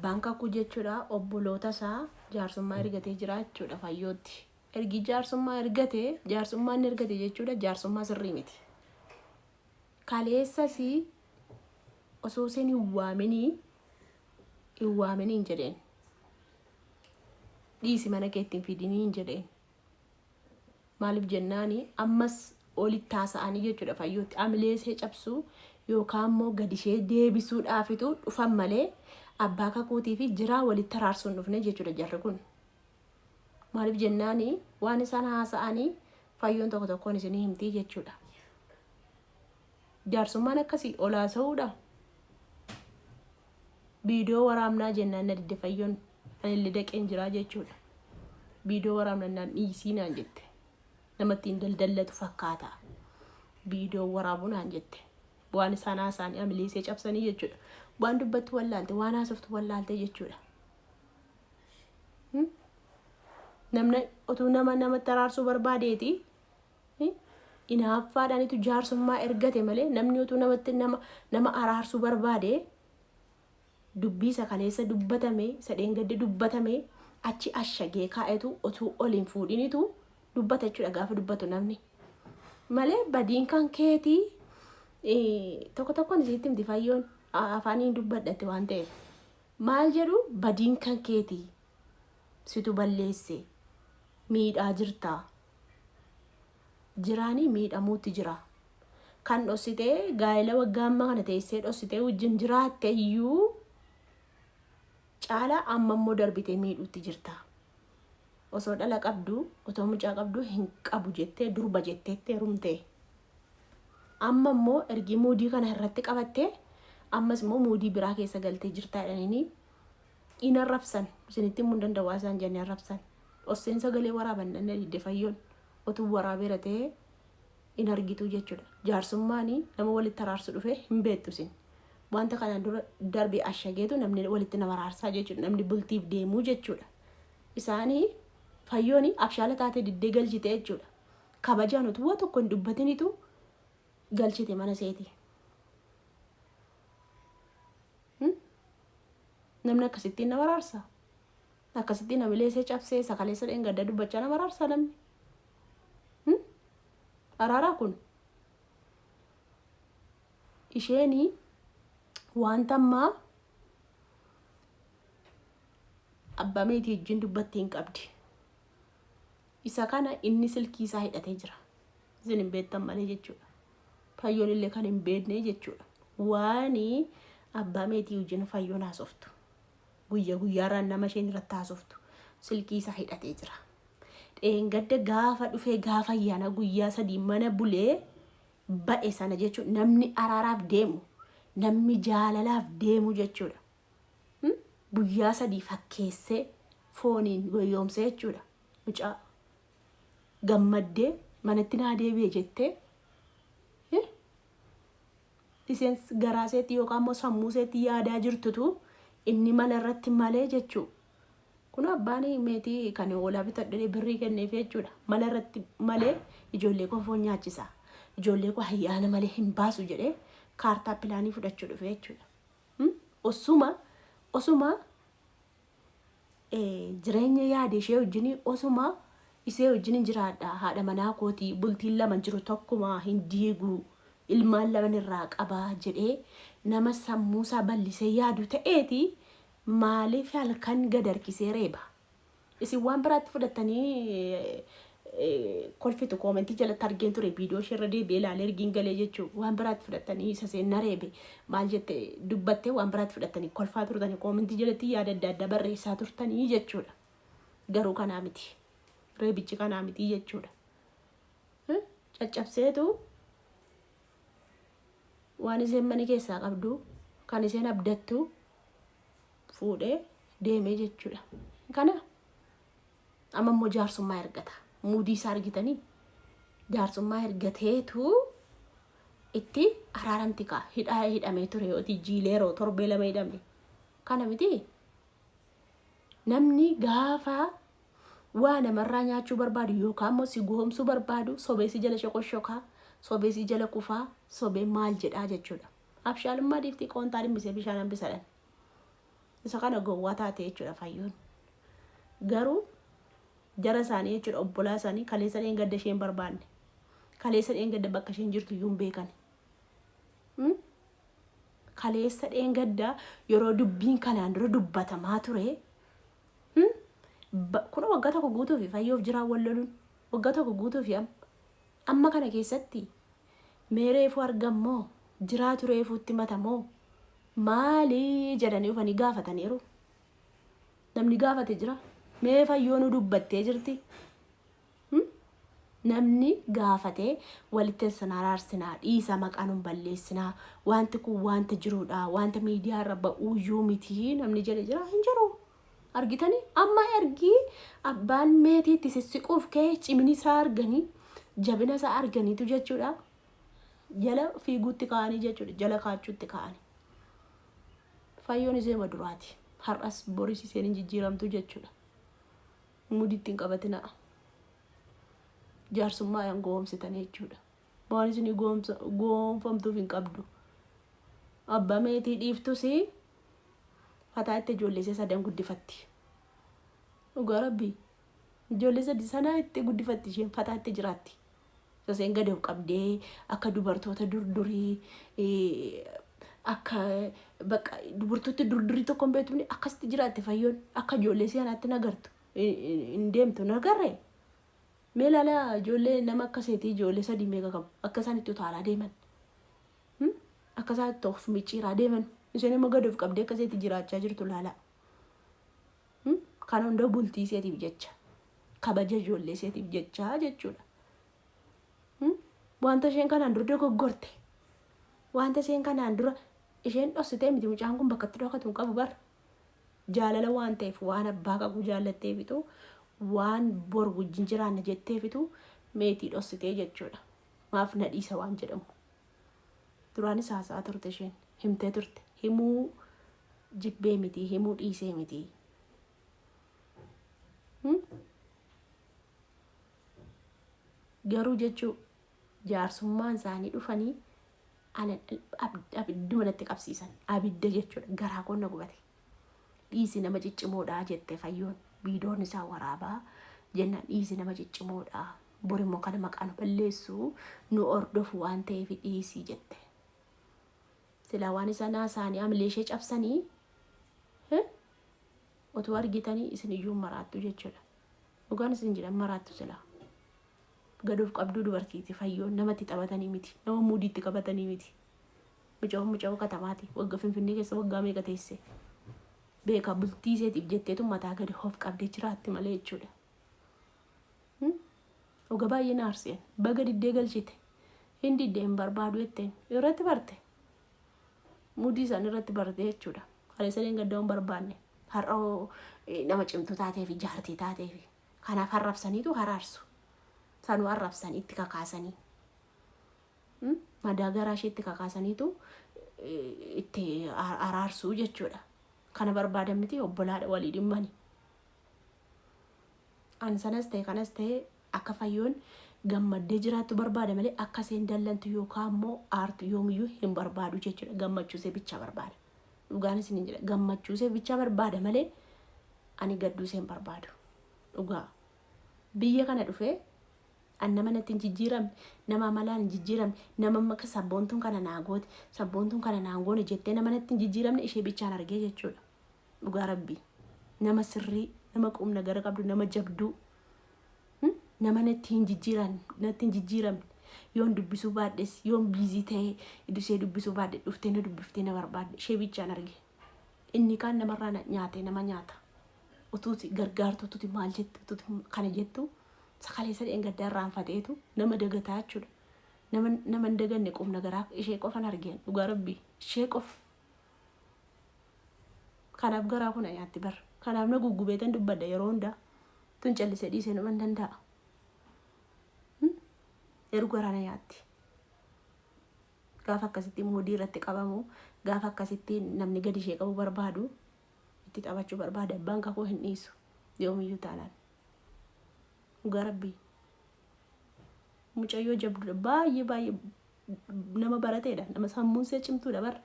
Abbaan kakuu jechuudha obboloota isaa jaarsummaa ergatee jira jechuudha fayyootti. Ergi jaarsummaa ergate jaarsummaa inni ergate jechuudha jaarsummaa sirrii miti. Kaleessas osoo isheen hin waaminii hin waaminii hin jedheen. Dhiisi mana keetti hin fidinii hin jedheen. Maaliif jennaani ammas olitti haasa'anii jechuudha fayyootti amilee ishee cabsuu yookaan immoo gadi ishee deebisuudhaafitu dhufan malee abbaa kakuutii fi jiraa walitti araarsuu hin dhufne jechuudha jarri kun. Maaliif jennaani waan isaan haasa'anii fayyoon tokko tokkoon isinii himtii jechuudha. Jaarsummaan akkasii ol haasa'uudha. Viidiyoo waraabnaa jennaan na didde fayyoon anillee daqeen jiraa jechuudha. Viidiyoo waraabna naan dhiisii naan jette. Nama ittiin daldallatu fakkaata. Viidiyoo waraabuu naan jette. Waan isaan haasa'anii amilee isee cabsanii jechuudha. Waan dubbattu wallaalte, waan haasoftu wallaalte jechuudha. Namni otuu nama namatti araarsuu barbaadeeti Inaaffaadhaanitu jaarsummaa ergate malee namni utuu namatti nama nama araarsuu barbaade dubbii isa kaleessa dubbatame isa dheengadde dubbatame achi ashagee kaa'etu utuu ol hin fuudhinitu dubbata jechuudha gaafa dubbatu namni. Malee badiin kan keetii tokko tokkoon isitti himti fayyoon afaaniin dubbadhatti waan ta'eef. Maal jedhu badiin kan keetii situ balleesse miidhaa jirta. Jiraanii miidhamuutti jira. Kan dhossitee gaa'ela waggaa ammaa kana teessee dhossitee wajjin jiraatte iyyuu caalaa amma immoo darbitee miidhuutti jirta. Osoo dhala qabdu, otoo mucaa qabdu hin qabu jettee durba jetteetti heerumte. Amma immoo ergii muudii kana irratti qabattee ammas immoo muudii biraa keessa galtee jirta jedhanii in arrabsan. Isinitti himuu hin danda'u waan isaan jedhanii arrabsan. Osseen sagalee waraaban nan didde fayyoon otuu waraabeera ta'ee in argituu jechuudha. Jaarsummaan nama walitti araarsu dhufe hin beektu isin. Wanta kanaan dura darbe ashageetu namni walitti nama araarsaa jechuudha. Namni bultiif deemuu jechuudha. Isaanii fayyoon abshaala taatee diddee galchite jechuudha. Kabajaan utuu waa tokko hin dubbatinitu galchite mana seeti. Namni akkasittiin nama araarsa. Akkasittiin hamilee isee cabsee isa kaleessa dheengadda dubbachaa nama araarsa namni. Araaraa kun. Isheenii wanta ammaa abbaa meetii wajjin dubbatti hin qabdi. Isa kana inni silkii isaa hidhatee jira. Isin hin beektan malee jechuudha. Fayyoon illee kan hin beekne jechuudha. Waani abbaa meetii wajjin fayyoon haasoftu. Guyya guyyaarraan nama isheen irratti haasoftu silkii isaa hidhatee jira. Dheengadda gaafa dhufee gaafa ayyaana guyyaa 3 mana bulee ba'e sana jechuun namni araaraaf deemu namni jaalalaaf deemu jechuudha. Guyyaa 3 fakkeessee fooniin goyyoomsee jechuudha. Mucaa gammaddee manatti naa deebi'e jettee isheen garaa isheetti yookaan immoo sammuu isheetti yaadaa jirtutu inni mala irratti malee jechuu. Kun abbaan meetii kan hoolaa bitadhee birrii kenneef jechuudha. Mala irratti malee ijoollee koo foon nyaachisa. Ijoollee koo ayyaana malee hin baasu jedhee kaartaa pilaanii fudhachuu dhufe jechuudha. Osuma osuma jireenya yaade ishee wajjin osuma ishee wajjin jiraadha haadha manaa kootii bultiin lama jiru tokkuma hin diigu ilmaan laman irraa qabaa jedhee nama sammuusaa bal'isee yaadu ta'eeti maaliif halkan gad harkisee reeba? Isin waan biraatti fudhattanii kolfitu koomentii jalatti argeen ture viidiyoo ishee irra deebi'ee ilaalee ergiin galee jechuu waan biraatti fudhattanii isa seen na reebe maal jette dubbattee waan biraatti fudhattanii kolfaa turtanii koomentii jalatti yaada adda addaa barreessaa turtanii jechuudha. Garuu kanaa miti. Reebichi kanaa miti jechuudha. Caccabseetu waan isheen mana keessaa qabdu kan isheen abdattu fuudhee deemee jechuudha. Kana amma immoo jaarsummaa ergata. Muudii isaa argitanii jaarsummaa ergateetu itti araaramti kaa hidhaa hidhamee ture yooti jiileeroo torbee 2 hidhame. Kana miti namni gaafa waa namarraa nyaachuu barbaadu yookaan immoo si goomsuu barbaadu sobee si jala shoqoshokaa sobee si jala kufaa sobee maal jedhaa jechuudha. Abshaalummaa dhiiftii qoontaa dhimmisee bishaan hambisadhan. Isa kana gowwaa taate jechuudha Fayyoon. Garuu jara isaanii jechuudha obbolaa isaanii kaleessa dheengadda isheen barbaanne. Kaleessa dheengadda bakka isheen jirtu iyyuu hin beekan. Kaleessa dheengadda yeroo dubbiin kanaan dura dubbatamaa ture. Kun waggaa tokko guutuu fi Fayyoof jiraa wal loluun waggaa tokko guutuu fi amma kana keessatti mee reefuu argammoo jiraatu reefuutti matamoo maali jedhanii dhufanii gaafataniiru. Namni gaafate jira. Mee Fayyoo nu dubbattee jirti. Namni gaafatee walitti isin araarsinaa, dhiisa, maqaa nun balleessinaa, wanti kun wanta jiruudha, wanta miidiyaa irra ba'uuyyuu miti namni jedhe jira hin jiru. Argitanii amma ergii abbaan meetiitti sissiquuf ka'e cimini isaa arganii, jabina isaa arganiitu jechuudha. Jala fiiguutti ka'anii jechuudha, jala kaachuutti ka'anii. Fayyoon isheema duraati. Har'as boris isheen hin jijjiiramtu jechuudha. Mudiitti hin qabatinaa. Jaarsummaadhaan goomsitanii jechuudha. Waan isin goonfamtuuf hin qabdu. Abbaa meetii dhiiftus fataa itti ijoollee ishee sadan guddifatti. Dhugaa Rabbii. Ijoollee sadi sana itti guddifatti, isheen fataa itti jiraatti. Isheen gadi of qabdee akka dubartoota durdurii, akka bakka dubartoota durdurii tokko hin beektu akkasitti jiraatti Fayyoon, akka ijoollee ishee anaatti nagartu hin deemtu nagarree. Mee ilaalaa, ijoollee nama akka seetii ijoollee sadii meeqa qabu, akka isaan itti utaalaa deeman, akka isaan itti of micciiraa deeman, isheen immoo gadi of qabdee akka iseetti jiraachaa jirtu ilaalaa. Kan hunda bultii iseetiif jecha, kabaja ijoollee iseetiif jecha jechuudha. Wanta isheen kanaan dura dogoggorte, wanta isheen kanaan dura isheen dhossitee miti, mucaan kun bakka itti dhokatu hin qabu bar. Jaalala waan ta'eef, waan abbaa qabu jaallatteefitu, waan bor wajjin jiraanna jetteefitu meetii dhossitee jechuudha. Maaf na dhiisa waan jedhamu. Duraanis haasa'aa turte, isheen himtee turte. Himuu jibbee miti, himuu dhiisee miti. Garuu jechuu jaarsummaan isaanii dhufanii ana abidduma natti qabsiisan. Abidda jechuudha. Garaa koon na gubate. Dhiisi, nama ciccimoodha jette Fayyoon. Viidiyoon isaa waraabaa jennaan, dhiisi, nama ciccimoodha. Bor immoo kana maqaa nu balleessu, nu hordofu waan ta'eef dhiisii jette. Silaa waan isaan haasa'anii hamilee ishee cabsanii otoo argitanii isin iyyuu maraattu jechuudha. Dhugaan isin jedhan, maraattu silaa. Gaduuf qabduu dubartiiti Fayyoon, namatti taphatanii miti. Nama muudiitti qabatanii miti. Mucoo mucoo katamaati. Wagga Finfinnee keessa waggaa meeqa teesse. Beekaa bultii isheetiif jetteetu mataa gadi of qabdee jiraatti malee jechuudha. Oga baay'ee na aarseen. Baga diddee galchite. Hin diddee, hin barbaadu jetteen. Irratti barte. Muudii isaanii irratti barte jechuudha. Kaleessa gaddaa hin barbaanne. Har'a nama cimtuu taatee fi jaartii taatee fi. Kanaaf arrabsaniitu haraarsu. Sanuu arrabsanii itti kakaasanii. Madaa garaa ishee itti kakaasaniitu itti araarsuu jechuudha. Kana barbaadan miti, obbolaadha walii dhimmani. Ani sanas ta'e kanas ta'e akka Fayyoon gammaddee jiraattu barbaada malee akka isheen dallantu yookaan immoo aartu yoomiyyuu hin barbaadu jechuudha. Gammachuu ishee bichaa barbaada. Dhugaan isin hin jedha, gammachuu ishee bichaa barbaada malee ani gadduu ishee hin barbaadu. Dhugaa. Biyya kana dhufee an nama natti hin jijjiiramne, nama amalaan hin jijjiiramne, nama akka sabboontuun kana naa goote, sabboontuun kana naa goone jettee nama natti hin jijjiiramne ishee bichaan argee jechuudha. Dhugaa Rabbii. Nama sirrii, nama qubna gara qabdu, nama jabduu. Nama natti hin jijjiiran, natti hin jijjiiramne. Yoon dubbisuu baadhes, yoon busy ta'ee ishee dubbisuu baadhe, dhuftee na dubbiftee na barbaadde ishee bichaan arge. Inni kaan namarraa nyaatee nama nyaata. Utuuti gargaartu, utuuti maal jettu, utuuti kana jettu, sakalee sadeen gaddaa irraanfateetu nama dagataa jechuudha. Nama nama hin daganne qubna garaa ishee qofan argeen, dhugaa Rabbii ishee qofa. Kanaaf garaa kuna nyaatti bar. Kanaaf na guggubeetan dubbadha yeroo hundaa. Tun callisee dhiisee numa hin danda'a. Yeroo garaa na nyaatti. Gaafa akkasitti muudii irratti qabamu, gaafa akkasitti namni gadi ishee qabu barbaadu, itti taphachuu barbaada. Abbaan kakuu hin dhiisu. Yoomiyyuu taanaan. Dhugaa Rabbii. Mucayyoo jabduudha. Baay'ee baay'ee nama barateedha. Nama sammuun ishee cimtuudha bara.